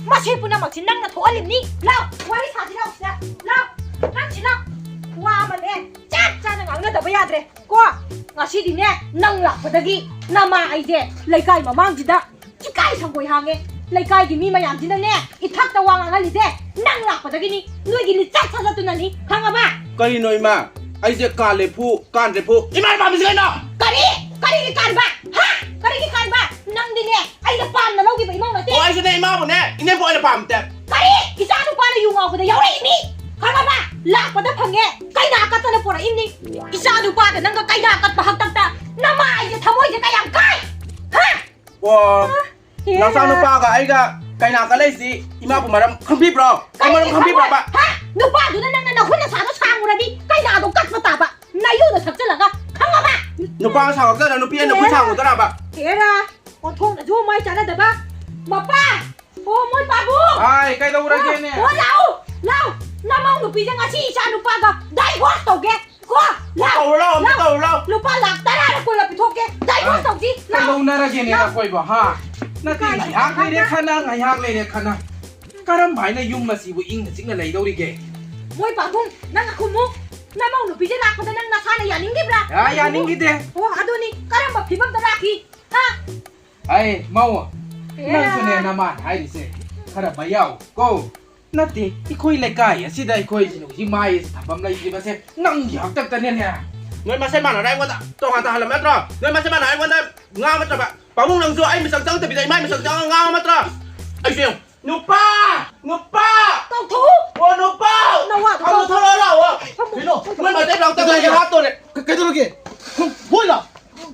ꯃꯁꯤ ꯄꯨꯝꯅꯃꯛꯁꯤ ꯅꯪꯅ ꯊꯣꯛꯍꯜꯂꯤꯕꯅꯤ꯫ ꯂꯥꯎ, ꯋꯥꯔꯤ ꯁꯥꯁꯤ ꯂꯥꯎ ꯁꯤꯗ꯫ ꯂꯥꯎ, ꯅꯪꯁꯤ ꯂꯥꯎ꯫ ꯋꯥ ꯑꯃꯅꯦ ꯆꯞ ꯆꯥꯅ ꯉꯥꯡꯅꯗꯕ ꯌꯥꯗ꯭ꯔꯦ ꯀꯣ꯫ ꯉꯁꯤꯗꯤꯅꯦ ꯅꯪ ꯂꯥꯛꯄꯗꯒꯤ ꯅꯃꯥ ꯑꯩꯁꯦ ꯂꯩꯀꯥꯏ ꯃꯃꯥꯡꯁꯤꯗ ꯏꯀꯥꯏ ꯁꯪꯒꯣꯏ ꯍꯥꯡꯉꯦ꯫ ꯂꯩꯀꯥꯏꯒꯤ ꯃꯤ ꯃꯌꯥꯝꯁꯤꯅꯅꯦ, ꯏꯊꯛꯇ ꯋꯥ ꯉꯥꯡꯍꯜꯂꯤꯁꯦ ꯅꯪ ꯂꯥꯛꯄꯗꯒꯤꯅꯤ, ꯅꯣꯏꯒꯤ ꯂꯤꯆꯠ ꯁꯥꯖꯠꯇꯨꯅꯅꯤ, ꯈꯪꯉꯕ? ꯀꯔꯤꯅꯣ ꯏꯃꯥ? ꯑꯩꯁꯦ ꯀꯥꯂꯦ ꯐꯨ, ꯀꯥꯟꯗ꯭ꯔꯦ ꯐꯨ꯫ ꯏꯃꯥ ꯄꯥꯝꯃꯤꯁꯤ ꯀꯩꯅꯣ? ꯀꯔꯤ? ꯀꯔꯤꯒꯤ ꯀꯥꯟꯕ? ꯍꯥ? ꯀꯔꯤꯒꯤ ꯀꯥꯟꯕ? ꯅꯪꯗꯤꯅꯦ, ꯑꯩꯅ ꯄꯥꯝꯅ ꯂꯧꯈꯤꯕ ꯏꯃꯧ ꯅꯠꯇꯦ꯫ ꯑꯣ, ꯑꯩꯁꯨꯅꯦ ꯏꯃꯥꯕꯨꯅꯦ, ꯏꯅꯦꯝꯄꯣꯛ ꯑꯣꯏꯅ ꯄꯥꯝꯗꯦ꯫ ꯀꯔꯤ? ꯏꯆꯥ ꯅꯨꯄꯥꯅ ꯌꯨ ꯉꯥꯎꯕꯗ ꯌꯥꯎꯔꯛꯏ ꯃꯤ? ꯈꯪꯉꯕ? ꯂꯥꯛꯄꯗ ꯐꯪꯉꯦ, ꯀꯩꯅꯥ ꯀꯠꯇꯅ ꯄꯣꯔꯛꯏꯕꯅꯤ꯫ ꯏꯆꯥ ꯅꯨꯄꯥꯒ ꯅꯪꯒ ꯀꯩꯅꯥ ꯀꯠꯄ ꯍꯥꯛꯇꯛꯇ ꯅꯃꯥꯏꯁꯦ ꯊꯃꯣꯏꯁꯦ ꯀꯌꯥꯝ ꯀꯥꯏ? ꯍꯥ? ꯑꯣ, ꯍꯦꯔꯥ꯫ ꯅꯆꯥꯅꯨꯄꯥꯒ ꯑꯩꯒ ꯀꯩꯅꯥ ꯀꯠꯂꯛꯏꯁꯤ ꯏꯃꯥꯕꯨ ꯃꯔꯝ ꯈꯪꯕꯤꯕ꯭ꯔꯣ? ꯑꯩ ꯃꯔꯝ ꯈꯪꯕꯤꯕ꯭ꯔꯕ? ꯍꯥ? ꯅꯨꯄꯥꯗꯨꯅ ꯅꯪꯅ ꯅꯈꯨꯠ ꯅꯁꯥꯗꯣ ꯁꯥꯡꯉꯨꯔꯗꯤ ꯀꯩꯅꯥꯗꯣ ꯀꯠꯄ ꯇꯥꯕ꯫ ꯅꯌꯨꯗꯣ ꯁꯛꯆꯜꯂꯒ, ꯈꯪꯉꯕ? ꯅꯨꯄꯥ ꯁꯥꯎꯔꯛꯇꯅ ꯅꯨꯄꯤ ꯑꯩꯅ ꯈꯨꯠ ꯍꯦꯔꯥ꯫ ꯁꯥꯡꯉꯨꯗ꯭ꯔꯕ? ꯍꯦꯔꯥ, ꯑꯣꯟꯊꯣꯛꯅꯁꯨ ꯃꯥꯏ ꯆꯥꯟꯅꯗꯕ꯫ ꯃꯄꯥ! ꯑꯣ, ꯃꯣꯏ ꯄꯥꯕꯨꯡ! ꯍꯥꯏ, ꯀꯩꯗꯧꯔꯒꯦꯅꯦ? ꯑꯣ, ꯂꯥꯛꯎ! ꯂꯥꯛꯎ! ꯅꯃꯧ ꯅꯨꯄꯤꯁꯦ ꯉꯁꯤ ꯏꯆꯥ ꯅꯨꯄꯥꯒ divorce ꯇꯧꯒꯦ꯫ ꯀꯣ, ꯂꯥꯎ, ꯇꯧꯔꯨ ꯂꯥꯎ, ꯑꯝꯇ ꯂꯥꯎ, ꯇꯧꯔꯨ ꯂꯥꯎ꯫ ꯂꯨꯄꯥ ꯂꯥꯛ ꯇꯔꯥꯔ ꯀꯨꯟꯂ ꯄꯤꯊꯣꯛꯀꯦ, divorce ꯑꯦ, ꯇꯧꯁꯤ, ꯂꯥꯎ꯫ ꯀꯩꯗꯧꯅꯔꯒꯦꯅꯦ ꯂꯥꯎ꯫ ꯅꯈꯣꯏꯕꯣ, ꯍꯥ? ꯅꯠꯇꯦ, ꯀꯥꯏ ꯉꯥꯏꯍꯥꯛ ꯂꯩꯔꯦ ꯈꯠꯅ, ꯉꯥꯏꯍꯥꯛ ꯂꯩꯔꯦ ꯈꯠꯅ꯫ ꯀꯔꯝ ꯍꯥꯏꯅ ꯌꯨꯝ ꯑꯁꯤꯕꯨ ꯏꯪꯅ ꯆꯤꯛꯅ ꯂꯩꯗꯧꯔꯤꯒꯦ? ꯃꯣꯏ ꯄꯥꯕꯨꯡ, ꯅꯪ ꯑꯈꯨꯝꯃꯨ, ꯅꯃꯧ ꯅꯨꯄꯤꯁꯦ ꯂꯥꯛꯄꯗ ꯅꯪ ꯅꯁꯥꯅ ꯌꯥꯅꯤꯡꯈꯤꯕ꯭ꯔꯥ? ꯑ, ꯌꯥꯅꯤꯡꯈꯤꯗꯦ꯫ ꯑꯣ, ꯑꯗꯨꯅꯤ, ꯀꯔꯝꯕ ꯐꯤꯕꯝꯗ ꯂꯥꯛꯈꯤ? ꯍꯥ? ꯑꯩ, ꯃꯧ, ꯑꯦ꯫ ꯅꯪꯁꯨꯅꯦ ꯅꯃꯥꯟ ꯍꯥꯏꯔꯤꯁꯦ ꯈꯔ ꯃꯌꯥꯎ ꯀꯣ꯫ ꯅꯠꯇꯦ, ꯑꯩꯈꯣꯏ ꯂꯩꯀꯥꯏ ꯑꯁꯤꯗ ꯑꯩꯈꯣꯏ ꯍꯧꯖꯤꯛ ꯃꯥꯏ ꯑꯁꯤ ꯊꯝꯐꯝ ꯂꯩꯇ꯭ꯔꯤꯕꯁꯦ ꯅꯪꯒꯤ ꯍꯥꯛꯇꯛꯇꯅꯦꯅꯦ꯫ ꯅꯣꯏ ꯃꯁꯦꯟ ꯃꯥꯟꯅꯔ ꯑꯩꯉꯣꯟꯗ ꯇꯣꯉꯥꯟ ꯇꯥꯍꯜꯂꯝꯃꯦ ꯅꯠꯇ꯭ꯔꯣ? ꯅꯣꯏ ꯃꯁꯦꯟ ꯃꯥꯟꯅꯔ ꯑꯩꯉꯣꯟꯗ ꯉꯥꯡꯕ ꯅꯠꯇ꯭ꯔꯕ? ꯄꯥꯕꯨꯡ ꯅꯪꯁꯨ ꯑꯩ ꯃꯤꯆꯪ ꯆꯪꯗꯕꯤꯗ ꯏꯃꯥꯏ ꯃꯤꯆꯪ ꯆꯪꯉꯒ ꯉꯥꯡꯕ ꯅꯠꯇ꯭ꯔꯣ? ꯑꯩꯁꯨ ꯌꯦꯡꯉꯨ꯫ ꯅꯨꯄꯥ! ꯅꯨꯄꯥ! ꯀꯧꯊꯣꯛꯎ! ꯑꯣ, ꯅꯨꯄꯥ! ꯅꯋꯥꯗꯣ ꯊꯝꯃꯣ, ꯀꯧꯊꯣꯛꯎ! ꯊꯣꯛꯂꯛꯑꯣ, ꯂꯥꯛꯑꯣ! ꯊꯝꯃꯣ, ꯀꯩꯅꯣ? ꯊꯝꯃꯣ꯫ ꯅꯣꯏ ꯃꯇꯩ ꯂꯥꯎ ꯇꯧꯔꯒ ꯍꯥꯠꯇꯣꯔꯦ꯫ ꯀ-, ꯀꯩꯗꯧꯔꯒꯦ? ꯍꯣꯏ ꯂꯥꯎ!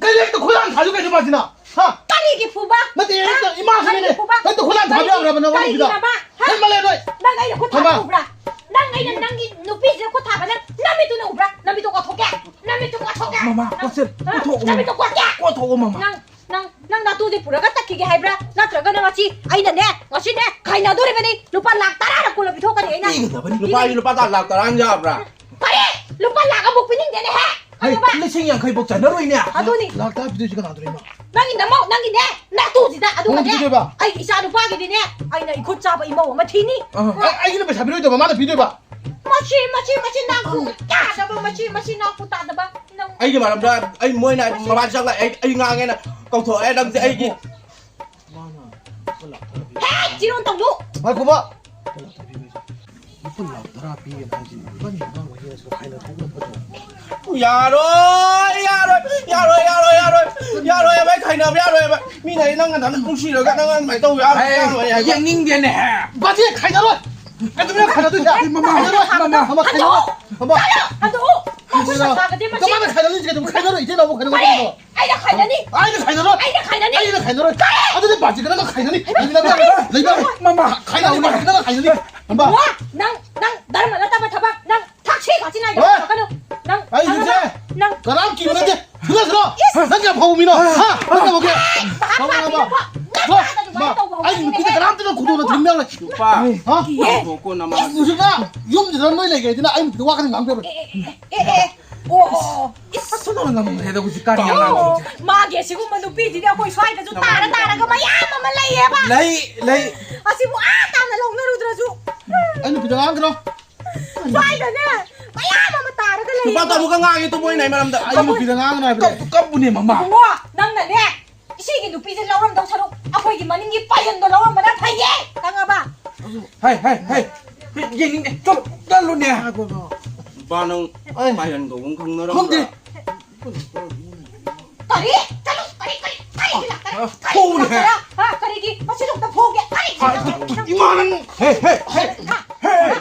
ꯀꯩꯅꯣ ꯍꯦꯛꯇ ꯈꯨꯂꯥꯡ ꯊꯥꯗꯣꯛ ꯀꯩꯅꯣ ꯃꯥꯁꯤꯅ? ꯍꯥ? ꯀꯔꯤꯒꯤ ꯐꯨꯕ? ꯅꯠꯇꯦ, ꯍꯥ? ꯍꯦꯛꯇ ꯏꯃꯥꯁꯤꯅꯅꯦ, ꯀꯔꯤꯒꯤ ꯐꯨꯕ? ꯍꯦꯛꯇ ꯈꯨꯂꯥꯡ ꯊꯥꯕ ꯀꯔꯤꯒꯤ, ꯌꯥꯕ꯭ꯔꯕ ꯅꯪ ꯀꯔꯤꯒꯤ ꯅꯨꯄꯤꯗ? ꯃꯃꯥ? ꯍꯥ? ꯍꯦꯟꯃꯜꯂꯦ ꯅꯣꯏ! ꯅꯪ ꯑꯩꯅ ꯈꯨꯠ ꯊꯥꯕ ꯊꯝꯃ꯫ ꯎꯕ꯭ꯔꯥ? ꯅꯪ ꯑꯩꯅ ꯅꯪꯒꯤ ꯅꯨꯄꯤꯁꯤꯗ ꯈꯨꯠ ꯊꯥꯕ ꯅꯪ ꯅꯃꯤꯠꯇꯨꯅ ꯎꯕ꯭ꯔꯥ? ꯅꯃꯤꯠꯇꯨ ꯀꯣꯠꯊꯣꯛꯀꯦ! ꯅꯃꯤꯠꯇꯨ ꯀꯣꯠꯊꯣꯛꯀꯦ! ꯃꯃꯥ, ꯅꯪ, ꯀꯣꯠꯁꯤꯜ-, ꯍꯥ? ꯀꯣꯠꯊꯣꯛꯑꯣ, ꯅꯃꯤꯠꯇꯨ ꯃꯃꯥ꯫ ꯀꯣꯠꯀꯦ! ꯀꯣꯠꯊꯣꯛꯑꯣ, ꯃꯃꯥ꯫ ꯅꯪ, ꯅꯪ, ꯅꯪ ꯅꯇꯨꯁꯦ ꯄꯨꯔꯒ ꯆꯠꯈꯤꯒꯦ ꯍꯥꯏꯕ꯭ꯔꯥ? ꯅꯠꯇ꯭ꯔꯒꯅ ꯉꯁꯤ ꯑꯩꯅꯅꯦ, ꯉꯁꯤꯅꯦ ꯈꯥꯏꯅꯗꯣꯔꯤꯕꯅꯤ꯫ ꯂꯨꯄꯥ ꯂꯥꯛ ꯇꯔꯥ ꯀꯨꯟꯂ ꯄꯤꯊꯣꯛꯀꯅꯤ ꯑꯩꯅ꯫ ꯄꯤꯒꯗꯕꯅꯤ꯫ ꯂꯨꯄꯥꯒꯤ ꯂꯨꯄꯥ ꯂꯥꯛ ꯇꯔꯥ ꯌꯥꯕ꯭ꯔꯥ? ꯀꯔꯤ? ꯂꯨꯄꯥ ꯂꯥꯛ ꯑꯃꯨꯛ ꯄꯤꯅꯤꯡꯗꯦꯅꯦꯍꯦ꯫ ꯍꯩ, ꯈꯪꯉꯕ? ꯂꯤꯁꯤꯡ ꯌꯥꯡꯈꯩ ꯐꯥꯎ ꯆꯟꯅꯔꯣꯏꯅꯦ꯫ ꯑꯗꯨꯅꯤ꯫ ꯂꯥꯛ ꯇꯔꯥ ꯄꯤꯗꯣꯏꯁꯦ ꯀꯅꯥꯗꯅꯣ ꯏꯃꯥ? ꯅꯪꯒꯤ ꯅꯃꯧ, ꯅꯪꯒꯤꯅꯦ, ꯅꯇꯨꯁꯤꯗ꯫ ꯑꯗꯨꯒꯅꯦ, ꯀꯃꯥꯏꯅ ꯄꯤꯗꯣꯏꯕ? ꯑꯩꯒꯤ ꯏꯆꯥ ꯅꯨꯄꯥꯒꯤꯗꯤꯅꯦ, ꯑꯩꯅ ꯏꯈꯨꯠ ꯆꯥꯕ ꯏꯃꯧ ꯑꯃ ꯊꯤꯅꯤ꯫ ꯑ, ꯑꯩ, ꯑꯩꯒꯤꯅ ꯄꯩꯁꯥ ꯄꯤꯔꯣꯏꯗꯕ, ꯃꯥꯅ ꯄꯤꯗꯣꯏꯕ? ꯃꯁꯤ, ꯃꯁꯤ, ꯃꯁꯤ ꯅꯥꯀꯨ ꯇꯥꯗꯕ, ꯃꯁꯤ, ꯃꯁꯤ ꯅꯥꯀꯨ ꯇꯥꯗꯕ꯫ ꯅꯪ ꯑꯩꯒꯤ ꯃꯔꯝꯗ ꯑꯩ, ꯃꯣꯏꯅ ꯃꯃꯥ ꯆꯪꯂꯛꯑꯦ, ꯑꯩ, ꯑꯩ ꯉꯥꯡꯉꯦꯅ ꯀꯧꯊꯣꯛꯑꯦ ꯅꯪꯁꯦ ꯑꯩꯒꯤ꯫ ꯃꯥꯅ ꯂꯨꯄꯥ ꯂꯥꯛ ꯇꯔꯥ ꯍꯦ, ꯆꯤꯔꯣꯟ ꯇꯧꯅꯨ꯫ ꯉꯥꯏꯈꯣꯕ꯫ ꯂꯨꯄꯥ ꯂꯥꯛ ꯇꯔꯥ ꯄꯤꯒꯦ ꯍꯥꯏꯁꯤꯅ ꯏꯕꯥꯅꯤ ꯑꯉꯥꯡ ꯑꯣꯏꯔꯤꯉꯩꯗ ꯈꯥꯏꯅ ꯊꯣꯛꯅ ꯐꯠꯇ꯭ꯔꯣ? ꯌꯥꯔꯣꯏ, ꯌꯥꯔꯣꯏ, ꯌꯥꯔꯣꯏ, ꯌꯥꯔꯣꯏ, ꯌꯥꯔꯣꯏ, ꯌꯥꯔꯣꯏ, ꯌꯥꯔꯣꯏ, ꯚꯥꯏ, ꯈꯥꯏꯅꯕ ꯌꯥꯔꯣꯏ, ꯚꯥꯏ꯫ ꯃꯤꯅ ꯑꯩ ꯅꯪ ꯑꯗꯨꯝ ꯅꯨꯡꯁꯤꯔꯒ ꯅꯪ ꯑꯗꯨꯃꯥꯏꯅ ꯇꯧꯕ ꯌꯥꯔꯣꯏ, ꯑꯩ ꯌꯥꯔꯣꯏ, ꯌꯥꯔꯣꯏ꯫ ꯌꯦꯡꯅꯤꯡꯗꯦꯅꯦ꯫ ꯕꯥꯖꯤ, ꯈꯥꯏꯅꯔꯣꯏ꯫ ꯀꯩꯗꯧꯕꯩ ꯈꯥꯏꯅꯗꯣꯏꯁꯦ? ꯃꯃꯥ, ꯈꯥꯏꯅꯔꯣꯏ꯫ ꯃꯃꯥ, ꯃꯃꯥ, ꯈꯥꯏꯅꯔꯣꯏ꯫ ꯃꯃꯥ꯫ ꯍꯟꯗꯣꯛꯑꯣ꯫ ꯃꯕꯨꯛ ꯁꯛ ꯇꯥꯒꯗꯤ ꯃꯁꯤ꯫ ꯀꯃꯥꯏꯅ ꯈꯥꯏꯅꯅꯤ? ꯀꯩꯗꯧꯕ ꯈꯥꯏꯅꯔꯣꯏ? ꯏꯆꯦ ꯅꯪꯕꯨ ꯈꯥꯏꯅꯕ ꯀꯔꯤ? ꯀꯩꯅꯣ? ꯑꯩꯅ ꯈꯥꯏꯅꯅꯤ꯫ ꯑꯩꯅ ꯈꯥꯏꯅꯔꯣꯏ꯫ ꯑꯩꯅ ꯈꯥꯏꯅꯅꯤ꯫ ꯑꯩꯅ ꯈꯥꯏꯅꯔꯣꯏ꯫ ꯀꯔꯤ? ꯑꯗꯨꯗꯤ ꯕꯥꯖꯤꯒ ꯅꯪꯒ ꯈꯥꯏꯅꯅꯤ꯫ ꯂꯩꯕ ꯌꯥꯔꯣꯏ꯫ ꯂꯩꯕ ꯌꯥꯔꯣꯏ꯫ ꯃꯃꯥ, ꯈꯥꯏꯅꯅꯤ, ꯕꯥꯖꯤꯒ ꯅꯪꯒ ꯈꯥꯏꯅꯅꯤ꯫ ꯃꯃꯥ꯫ ꯏꯕꯨꯡꯉꯣ, ꯅꯪ, ꯅꯪ ꯙꯔꯃ ꯅꯠꯇꯕ ꯊꯕꯛ, ꯅꯪ ꯊꯛꯁꯤ ꯈꯥꯁꯤ ꯅꯥꯏꯗꯕ ꯍꯣꯏ꯫ ꯇꯧꯔꯛꯀꯅꯨ꯫ ꯅꯪ ꯑꯩ ꯈꯪꯉꯕ? ꯍꯧꯖꯤꯛꯁꯦ ꯅꯪ ꯀꯅꯥꯝ ꯀꯤꯕ ꯅꯠꯇꯦ꯫ ꯊꯤꯜꯂꯛꯈ꯭ꯔꯣ꯫ ꯏꯁ! ꯅꯪ ꯀꯌꯥꯝ ꯐꯕ ꯃꯤꯅꯣ? ꯍꯥ? ꯅꯪ ꯀꯌꯥꯝ ꯐꯒꯦ? ꯃꯥ ꯐꯕ ꯃꯤꯅꯣ? ꯐꯥꯕꯤꯔꯣ꯫ ꯃꯥ, ꯅꯪ ꯑꯩ ꯅꯨꯄꯤꯗ ꯀꯅꯥꯝꯇꯅ ꯈꯨꯗꯣꯡꯅ ꯊꯤꯡꯕ ꯌꯥꯔꯣꯏ꯫ ꯅꯨꯄꯥ, ꯍꯥ? ꯀꯤꯌꯦ꯫ ꯇꯣꯛꯈꯣꯀꯣ ꯅꯃꯥ꯫ ꯍꯧꯖꯤꯛꯅ ꯌꯨꯝꯁꯤꯗ ꯅꯣꯏ ꯂꯩꯈ꯭ꯔꯦꯗꯅ ꯑꯩ ꯅꯨꯄꯤꯗ ꯋꯥ ꯀꯟꯅ ꯉꯥꯡꯕ ꯌꯥꯔꯣꯏ꯫ ꯑꯦ, ꯑꯦ, ꯑꯦ, ꯑꯦ, ꯑꯦ꯫ ꯑꯣ, ꯑꯣ, ꯑꯣ꯫ ꯏꯁ! ꯑꯁ, ꯅꯪꯅ ꯉꯝꯈ꯭ꯔꯦꯗ ꯍꯧꯖꯤꯛꯀꯥꯟ ꯑꯣ, ꯑꯉꯥꯡꯁꯤꯡꯁꯦ꯫ ꯃꯥꯒꯤ ꯑꯁꯤꯒꯨꯝꯕ ꯅꯨꯄꯤꯁꯤꯗꯤ ꯑꯩꯈꯣꯏ ꯁ꯭ꯋꯥꯏꯗꯁꯨ ꯇꯥꯔ ꯇꯥꯔꯒ ꯃꯌꯥꯝ ꯑꯃ ꯂꯩꯌꯦꯕ꯫ ꯂꯩ, ꯂꯩ꯫ ꯑꯁꯤꯕꯨ ꯑꯥ ꯇꯥꯅ ꯂꯧꯅꯔꯨꯗ꯭ꯔꯁꯨ꯫ ꯑꯩ ꯅꯨꯄꯤꯗ ꯉꯥꯡꯈ꯭ꯔꯣ꯫ ꯁ꯭ꯋꯥꯏꯗꯅꯦ ꯃꯌꯥꯝ ꯑꯃ ꯇꯥꯔꯒ ꯂꯩꯌꯦꯕ꯫ ꯅꯨꯄꯥ ꯇꯥꯃꯨꯛꯀ ꯉꯥꯡꯉꯦ ꯇꯨ ꯃꯣꯏꯅ ꯑꯩ ꯃꯔꯝꯗ꯫ ꯑꯩ ꯅꯨꯄꯤꯗ ꯉꯥꯡꯒꯅꯨ ꯍꯥꯏꯕꯅꯦ꯫ ꯀꯞꯄꯨ ꯀꯞꯄꯨꯅꯦ ꯃꯃꯥ꯫ ꯏꯕꯨꯡꯉꯣ, ꯅꯪꯅꯅꯦ ꯏꯆꯦꯒꯤ ꯅꯨꯄꯤꯁꯦ ꯂꯧꯔꯝꯗꯧ ꯁꯔꯨꯛ ꯑꯩꯈꯣꯏꯒꯤ ꯃꯅꯤꯡꯒꯤ ꯄꯥꯏꯌꯟꯗꯣ ꯂꯧꯔꯝꯕꯅ ꯐꯩꯌꯦ, ꯈꯪꯉꯕ? ꯍꯩ, ꯍꯩ, ꯍꯩ, ꯌꯦꯡꯅꯤꯡꯗꯦ꯫ ꯆꯠꯂꯨ, ꯆꯠꯂꯨꯅꯦ꯫ ꯅꯨꯄꯥ ꯅꯪ ꯑꯩ ꯄꯥꯏꯌꯟ ꯀꯧꯕ ꯑꯃ ꯈꯪꯅꯔꯝꯕ꯭ꯔꯥ? ꯈꯪꯗꯦ꯫ ꯀꯔꯤ? ꯆꯠꯂꯨ, ꯀꯔꯤ, ꯀꯔꯤ, ꯀꯔꯤꯒꯤ ꯂꯥꯛꯇꯔꯦ? ꯑ, ꯀꯔꯤꯒꯤ ꯐꯨꯅꯦ꯫ ꯂꯥꯛꯇꯔꯦ? ꯍꯥ, ꯀꯔꯤꯒꯤ? ꯃꯁꯤ ꯂꯣꯛꯇ ꯐꯨꯒꯦ꯫ ꯀꯔꯤꯒꯤ ꯑ, ꯂꯥꯛꯇꯔꯦ? ꯏꯃꯥ ꯅꯪ, ꯍꯦ, ꯍꯦ, ꯍꯦ, ꯍꯥ? ꯍꯦ,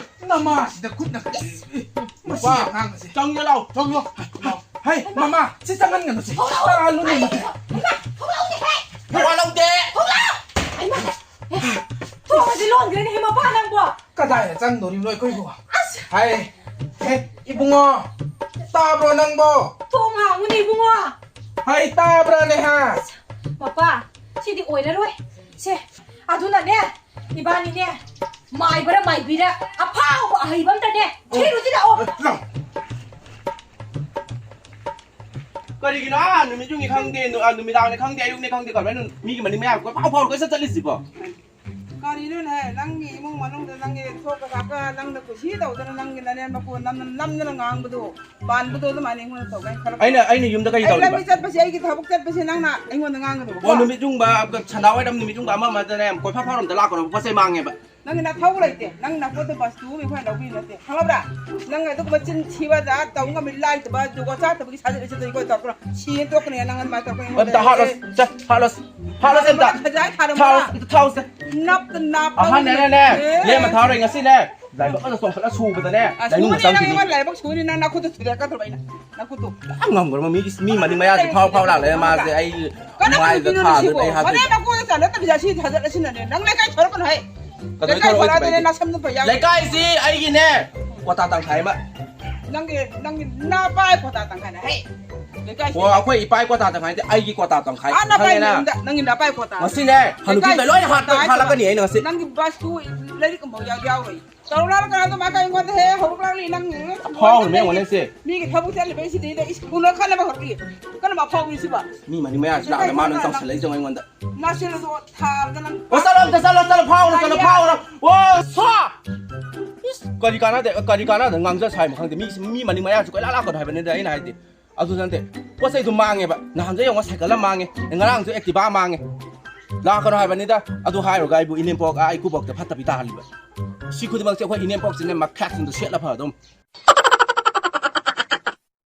ꯅꯃꯥꯁꯤꯗ ꯈꯨꯠꯅ ꯀꯔꯤ? ꯃꯁꯤ ꯅꯨꯄꯥ, ꯑꯉꯥꯡ ꯑꯁꯤ꯫ ꯆꯪꯒꯦ ꯂꯥꯎ, ꯆꯪꯉꯣ꯫ ꯍꯩ, ꯃꯃꯥ, ꯁꯤ ꯆꯪꯍꯟꯒꯅꯨ ꯁꯤ꯫ ꯊꯣꯛꯂꯛꯑꯣ꯫ ꯇꯥꯜꯂꯨꯅꯦ꯫ ꯍꯩꯃꯥ, ꯊꯣꯛꯂꯛꯑꯣꯅꯦ, ꯍꯦ꯫ ꯅꯋꯥ ꯂꯧꯗꯦ꯫ ꯊꯣꯛꯂꯛꯑꯣ꯫ ꯍꯩꯃꯥ, ꯊꯣꯡ ꯑꯁꯤ ꯂꯣꯟꯈ꯭ꯔꯦꯅꯦ, ꯍꯦ, ꯃꯄꯥ ꯅꯪꯕꯣ꯫ ꯀꯗꯥꯏꯗ ꯆꯪꯗꯣꯔꯤꯕꯅꯣ ꯑꯩꯈꯣꯏꯕꯨ? ꯑꯁ꯫ ꯍꯩ, ꯍꯦ, ꯏꯕꯨꯡꯉꯣ, ꯇꯥꯕ꯭ꯔꯣ ꯅꯪꯕꯣ? ꯊꯣꯡ ꯍꯥꯡꯉꯨꯅꯦ, ꯏꯕꯨꯡꯉꯣ꯫ ꯍꯩ, ꯇꯥꯕ꯭ꯔꯥꯅꯦ, ꯍꯥ? ꯃꯄꯥ, ꯁꯤꯗꯤ ꯑꯣꯏꯔꯔꯣꯏ꯫ ꯁꯦ, ꯑꯗꯨꯅꯅꯦ, ꯏꯕꯥꯅꯤꯅꯦ, ꯃꯥꯏꯕꯔ ꯃꯥꯏꯕꯤꯔ, ꯑꯐꯥꯎꯕ ꯑꯍꯩꯕ ꯑꯝꯇꯅꯦ, ꯊꯤꯔꯨꯁꯤ ꯂꯥꯛꯑꯣ꯫ ꯂꯥꯎ꯫ ꯀꯔꯤꯒꯤꯅꯣ? ꯑꯥ, ꯅꯨꯃꯤꯠ ꯌꯨꯡꯉꯤ ꯈꯪꯗꯦ, ꯅꯨ-, ꯑꯥ, ꯅꯨꯃꯤꯗꯥꯡꯅꯤ ꯈꯪꯗꯦ, ꯑꯌꯨꯛꯅꯤ ꯈꯪꯗꯦ, ꯀꯃꯥꯏꯅ ꯃꯤꯒꯤ ꯃꯅꯤꯡ ꯃꯌꯥ ꯀꯣꯏꯐꯥꯎ ꯐꯥꯎꯔꯒ ꯆꯠ-, ꯆꯠꯂꯤꯁꯤꯕꯣ? ꯀꯔꯤꯅꯣꯅꯦ? ꯅꯪꯒꯤ ꯏꯃꯨꯡ ꯃꯅꯨꯡꯗ ꯅꯪꯒꯤ ꯊꯣꯛꯀ ꯀꯥꯛꯀ ꯅꯪꯅ ꯀꯨꯁꯤ ꯇꯧꯗꯅ ꯅꯪꯒꯤ ꯅꯅꯦꯝ ꯃꯀꯨ ꯅꯝꯗꯅ ꯅꯝꯗꯅ ꯉꯥꯡꯕꯗꯣ, ꯄꯥꯟꯕꯗꯣ ꯑꯗꯨꯃꯥꯏꯅ ꯑꯩꯉꯣꯟꯗ ꯇꯧꯒꯦ ꯍꯥꯏꯅ ꯈꯜꯂꯛꯄ꯫ ꯑꯩꯅ, ꯑꯩꯅ ꯌꯨꯝꯗ ꯀꯔꯤ ꯑꯩ ꯂꯝꯕꯤ ꯇꯧꯔꯤꯕ? ꯆꯠꯄꯁꯦ, ꯑꯩꯒꯤ ꯊꯕꯛ ꯆꯠꯄꯁꯦ ꯅꯪꯅ ꯑꯩꯉꯣꯟꯗ ꯉꯥꯡꯒꯅꯨꯕꯀꯣ꯫ ꯑꯣ, ꯅꯨꯃꯤꯠ ꯌꯨꯡꯕ, ꯁꯟꯗꯥ ꯋꯥꯏꯔꯝ ꯅꯨꯃꯤꯠ ꯌꯨꯡꯕ ꯑꯃ ꯑꯃꯗꯅꯦ ꯀꯣꯏꯐꯥ ꯐꯥꯎꯔꯝꯗ ꯂꯥꯛꯀꯅꯣ, ꯄꯣꯠ ꯆꯩ ꯃꯥꯡꯉꯦꯕ꯫ ꯅꯪꯒꯤ ꯅꯊꯧ ꯂꯩꯇꯦ꯫ ꯅꯪ ꯅꯈꯨꯠꯇ ꯕꯁꯇꯨ ꯑꯃ ꯑꯩꯈꯣꯏꯅ ꯂꯧꯕꯤ ꯅꯠꯇꯦ, ꯈꯪꯉꯕ꯭ꯔꯥ? ꯅꯪ ꯑꯗꯨꯒꯨꯝꯕ ꯆꯤꯟ ꯊꯤꯕ ꯖꯥꯠ ꯇꯧ ꯉꯝꯃꯤ, ꯂꯥꯏꯇꯕ, ꯖꯨꯒꯣꯠ ꯆꯥꯗꯕꯒꯤ ꯁꯥꯖꯠ ꯂꯤꯆꯠꯇꯣ ꯑꯩꯈꯣꯏ ꯇꯧꯔꯛꯀꯅꯣ꯫ ꯁꯤꯅ ꯇꯣꯛꯀꯅꯤ ꯅꯪ ꯑꯗꯨꯃꯥꯏꯅ ꯇꯧꯔꯛꯀꯅꯤ ꯑꯝꯇ ꯑꯩꯉꯣꯟꯗ꯫ ꯍꯥꯠꯂꯣ, ꯆꯠ, ꯍꯥꯠꯂꯣ, ꯍꯥꯠꯂꯣ, ꯑꯝꯇ꯫ ꯐꯖꯅ ꯊꯥꯔꯝꯃꯣ꯫ ꯊꯥꯎ, ꯊꯥꯎꯁꯦ꯫ ꯅꯞꯇ ꯅꯞꯄ ꯑꯍꯟꯅꯦꯅꯅꯦ, ꯑꯦ꯫ ꯂꯦꯝꯃ ꯊꯥꯔꯣꯏ ꯉꯁꯤꯅꯦ꯫ ꯂꯥꯏꯕꯛ ꯑꯃ ꯆꯣꯡꯈꯠꯂ ꯁꯨꯕꯗꯅꯦ, ꯑ, ꯂꯥꯏꯅꯨꯡ ꯁꯨꯅꯤ ꯅꯪ ꯆꯪꯈꯤꯅꯤ꯫ ꯑꯩꯉꯣꯟꯗ ꯂꯥꯏꯕꯛ ꯁꯨꯅꯤ ꯅꯪ ꯅꯈꯨꯠꯇ ꯊꯨꯗꯦꯛꯀꯗꯧꯕ ꯑꯩꯅ꯫ ꯅꯈꯨꯠꯇꯨ꯫ ꯌꯥꯝ ꯉꯝꯈ꯭ꯔꯕ ꯃꯤꯒꯤ, ꯃꯤ ꯃꯅꯤꯡ ꯃꯌꯥꯁꯦ ꯐꯥꯎ ꯐꯥꯎ ꯂꯥꯛꯂꯦ ꯃꯥꯁꯦ꯫ ꯑꯩ ꯀꯅꯥ ꯃꯥꯏꯗ ꯀꯅꯥ ꯊꯥꯗꯣꯏꯅꯦ ꯁꯤꯕꯣ? ꯑꯩ ꯍꯥꯠꯇꯣꯏꯅꯦ꯫ ꯍꯣꯔꯦꯟ ꯃꯀꯣꯟꯗ ꯆꯠꯂ ꯇꯕꯤꯖꯥ ꯁꯤ ꯊꯥꯖꯠꯂꯁꯤꯅꯅꯦ꯫ ꯅꯪ ꯂꯩꯀꯥꯏ ꯊꯣꯔꯛꯀꯅꯨ ꯍꯦ꯫ ꯀꯗꯧ ꯂꯩꯀꯥꯏ ꯊꯣꯔꯛꯑꯣꯏꯗꯕ ꯊꯣꯔꯛꯑꯗꯤꯅꯦ ꯑꯩꯗꯤ? ꯅꯁꯝꯗꯣ ꯐꯩ ꯌꯥꯎ-꯫ ꯂꯩꯀꯥꯏꯁꯤ ꯑꯩꯒꯤꯅꯦ, ꯀ꯭ꯋꯥꯇꯥ ꯇꯪꯈꯥꯏ ꯑꯃ꯫ ꯅꯪꯒꯤ, ꯅꯪꯒꯤ ꯅꯄꯥꯏ ꯀ꯭ꯋꯥꯇꯥ ꯇꯪꯈꯥꯏꯅ ꯍꯦ꯫ ꯂꯩꯀꯥꯏꯁꯤ꯫ ꯑꯣ, ꯑꯩꯈꯣꯏ ꯏꯄꯥꯏ ꯀ꯭ꯋꯥꯇꯥ ꯇꯪꯈꯥꯏꯗꯤ ꯑꯩꯒꯤ ꯀ꯭ꯋꯥꯇꯥ ꯇꯪꯈꯥꯏ꯫ ꯑꯥ, ꯅꯄꯥꯏ ꯈꯪꯉꯦꯅ? ꯅꯪꯗ-, ꯅꯪꯒꯤ ꯅꯄꯥꯏ ꯀ꯭ꯋꯥꯇꯥ꯫ ꯉꯁꯤꯅꯦ, ꯍꯅꯨꯕꯤꯈꯩ ꯂꯩꯀꯥꯏꯁꯤ ꯂꯣꯏꯅ ꯍꯥꯠꯄ-, ꯇꯪꯈꯥꯏ ꯍꯥꯠꯂꯛꯀꯅꯤ ꯑꯩꯅ ꯉꯁꯤ꯫ ꯅꯪꯒꯤ ꯕꯁꯇꯨ ꯂꯥꯏꯔꯤꯛ ꯑꯃꯐꯥꯎ ꯌꯥꯎ-, ꯌꯥꯎꯔꯣꯏ꯫ ꯇꯧꯔꯛꯑꯒ ꯑꯗꯨꯃꯥꯏꯅ ꯑꯩꯉꯣꯟꯗ ꯍꯦꯛ ꯍꯧꯔꯛꯂꯛꯂꯤ ꯅꯪ꯫ ꯑꯐꯥꯎꯕꯅꯦ ꯌꯦꯡꯉꯣꯅꯦ ꯁꯦ꯫ ꯃꯤꯒꯤ ꯊꯕꯛ ꯆꯠꯂꯤꯕꯩꯁꯤꯗꯩꯗ ꯏꯁ ꯎꯅ ꯈꯠꯅꯕ ꯍꯧꯔꯛꯏ꯫ ꯀꯔꯝꯕ ꯑꯐꯥꯎꯕꯅꯣ ꯁꯤꯕꯣ? ꯃꯤ ꯃꯅꯤꯡ ꯃꯌꯥꯁꯤ ꯂꯥꯛꯑꯒ ꯃꯥꯅ ꯆꯥꯎꯁꯜꯂꯛꯏꯁꯦ ꯌꯦꯡꯉꯣ ꯑꯩꯉꯣꯟꯗ꯫ ꯅꯥꯁꯤꯜꯂꯁꯨ ꯊꯥꯕꯗ ꯅꯪ꯫ ꯑꯣ, ꯆꯠꯂꯣ ꯑꯝꯇ, ꯆꯠꯂꯣ, ꯆꯠꯂꯣ, ꯐꯥꯎꯔꯣ, ꯆꯠꯂꯣ, ꯐꯥꯎꯔꯣ꯫ ꯑꯣ, ꯁꯥ! ꯏꯁ, ꯀꯔꯤ ꯀꯥꯟꯅꯗꯦ, ꯀꯔꯤ ꯀꯥꯟꯅꯗ ꯉꯥꯡꯖ ꯁꯥꯏꯃꯣ ꯈꯪꯗꯦ꯫ ꯃꯤ, ꯃꯤ ꯃꯅꯤꯡ ꯃꯌꯥꯁꯨ ꯀꯣꯏꯂꯥ ꯂꯥꯛꯀꯅꯣ ꯍꯥꯏꯕꯅꯤꯗ ꯑꯩꯅ ꯍꯥꯏꯗꯤ꯫ ꯑꯗꯨ ꯅꯠꯇꯦ, ꯄꯣꯠ ꯆꯩꯗꯨ ꯃꯥꯡꯉꯦꯕ꯫ ꯅꯍꯥꯟꯁꯨ ꯌꯦꯡꯉꯣ ꯁꯥꯏꯀꯜ ꯑꯃ ꯃꯥꯡꯉꯦ, ꯉꯔꯥꯡꯁꯨ Activa ꯃꯥꯡꯉꯦ꯫ ꯂꯥꯛꯀꯅꯣ ꯍꯥꯏꯕꯅꯤꯗ꯫ ꯑꯗꯨ ꯍꯥꯏꯔꯨꯔꯒ ꯑꯩꯕꯨ ꯏꯅꯦꯝꯄꯣꯛ, ꯑꯥ, ꯏꯀꯨꯕꯣꯛꯇ ꯐꯠꯇꯕꯤ ꯇꯥꯍꯜꯂꯤꯕ꯫ ꯁꯤ ꯈꯨꯗꯤꯡꯃꯛꯁꯦ ꯑꯩꯈꯣꯏ ꯏꯅꯦꯝꯄꯣꯛꯁꯤꯅꯦ ꯃꯈꯥꯛꯁꯤꯡꯗꯣ ꯁꯦꯠꯂ ꯐꯗꯧꯅꯤ꯫